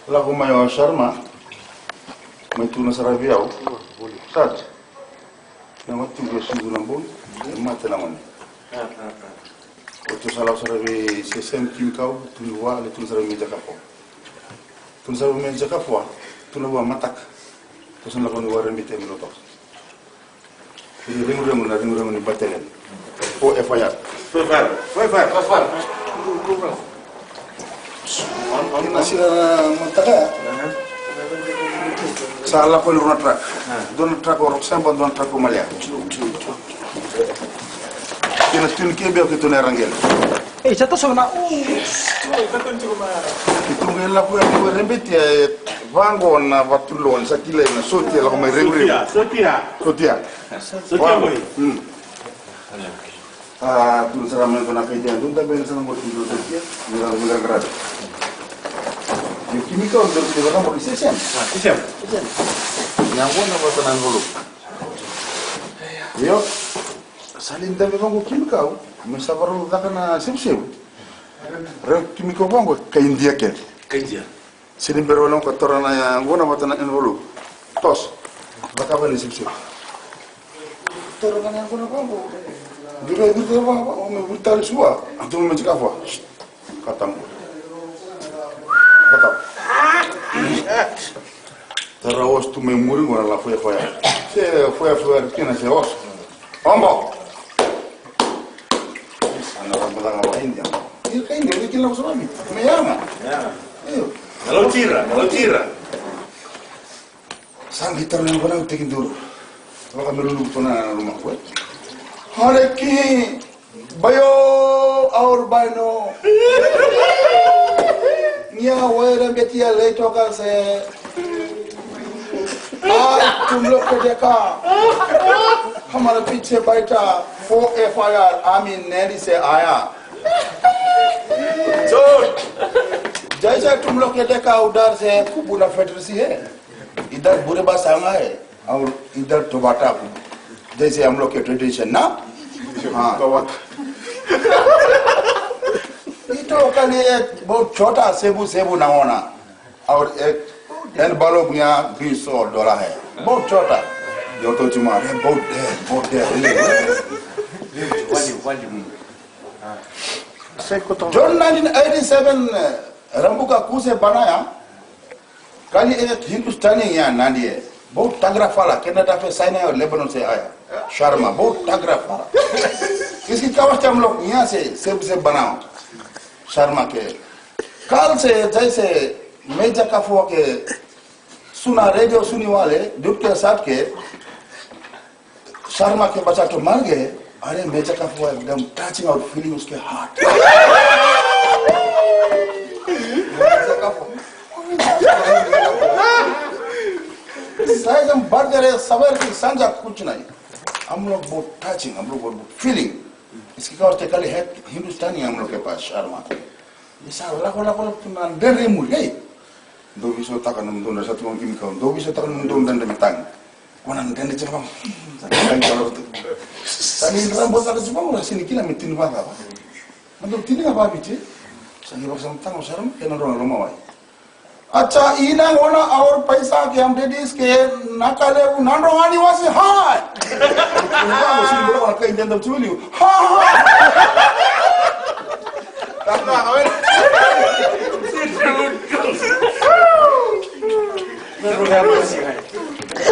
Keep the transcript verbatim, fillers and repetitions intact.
Lako mai o Sharma, mai tuna sara vei au. Sat. Na watu vei sindu na bon, e mate na one. Oto sa lao sara vei sesem kimikau, tuna vua, le tuna sara vei Meja Kafua. Tuna sara vei Meja Kafua, tuna vua matak. Tosa na koni ware mite mi loto. Ini ringu-ringu na ringu-ringu ni batelen. Fo F I R. Fo F I R. Fo F I R. Fo F I R. Ina sira mataka. Sa lako ni rua na trak. Dua na trak o Roxanne, dua na trak o Malia. Ina tun ke beo ki tun Erangel. Eh, sa toso na. Ki tun ke lako e, ko rembeti e, vango na vatulon, sa kile na, sotia lako mai rengureng. Sotia, sotia. Sotia. Sotia, boy. Hmm. Ah, tun sara mai tona kaitia, tun ta ben sara mai tun sotia. Mira, mira, mira. Ni kimikau, tun sara mai sesem. Ah, sesem. Sesem. Ni angona vatana envelope. Io. Sa linda vei vango kimikau, me sa varo daka na sebusebu. Reu kimikau vango, ka India ke. Ka India. Sini bero long ka tora na ya, ngona vatana envelope. Tos. Daka vani sebusebu. Tora na ya ngona vango. Dure dure vango, o me vurtali sua. Antu me Meja Kafua. Katam. Katam. Tara os tu me muri ngora la fue fue. Se fue fue kina se os. Ombo. Ana ombo danga ba India. Io ka India, io kina os rami. Me yama. Ya. Io. Alo tira, alo tira. Sangi tara yang kona utekin duru. Waka melulu kona ruma kue. Hare ki. Bayo aur baino. Nia waira betia le toka se. आ, तुम लोग को देखा, हमारे पीछे बैठा, वो F I R, आमी नैनी से आया। झूठ। जैसे तुम लोग के देखा, उधर से कुबुना फैक्ट्री है। इधर बुरे बात सांगा है और इधर टोबाटा, जैसे हम लोग के ट्रेडिशन ना। हाँ। टोबाटा। ये तो खाली एक बहुत छोटा सेबू, सेबू ना होना। और एक एनवलप यहाँ बीस सौ डॉलर है। बहुत छोटा। जो तो चुमा है, बहुत है, बहुत है। Value, value. June nineteen eighty seven, रंबू का कूसे बनाया। खाली एक हिंदुस्तानी यहाँ नानी है, बहुत तगड़ा फला, कनाडा पे, चाइना और लेबनान से आया, शर्मा, बहुत तगड़ा फला। इसकी कवच हम लोग यहाँ से, सेब से बनाओ, शर्मा के। कल से जैसे मेजा कफुआ के सुना, रेडियो सुनने वाले, डॉक्टर साहब के, शर्मा के बच्चा तो मर गए। अरे, मेजा कफुआ एकदम touching और feeling उसके heart। मेजा कफुआ। साइज हम बढ़ रहे, सवेर की संजा कुछ नहीं। हम लोग बहुत touching, हम लोग बहुत feeling। इसके कारण से खाली है हिंदुस्तानी हम लोग के पास, Sharma. Isa lako lako lako tuna ndende muri, hey. Ndo viso taka num dondra, sa tuma kimikau. Ndo viso taka num dondra ndende me tang. Kona ndende chama. Sa tang kalo tu. Tani ndra bosa ka chuma ura sini kila me tini baka. Ndo tini ka babi che. Sa ni baka sa tang o Sharma, kena ro loma wai. अच्छा, इना होना और पैसा के हम दे दी इसके, ना काले वो नान रोहानी वासी, हाय। उनका उसी बोला, कहीं जंदर चुलियो। हाँ, हाँ।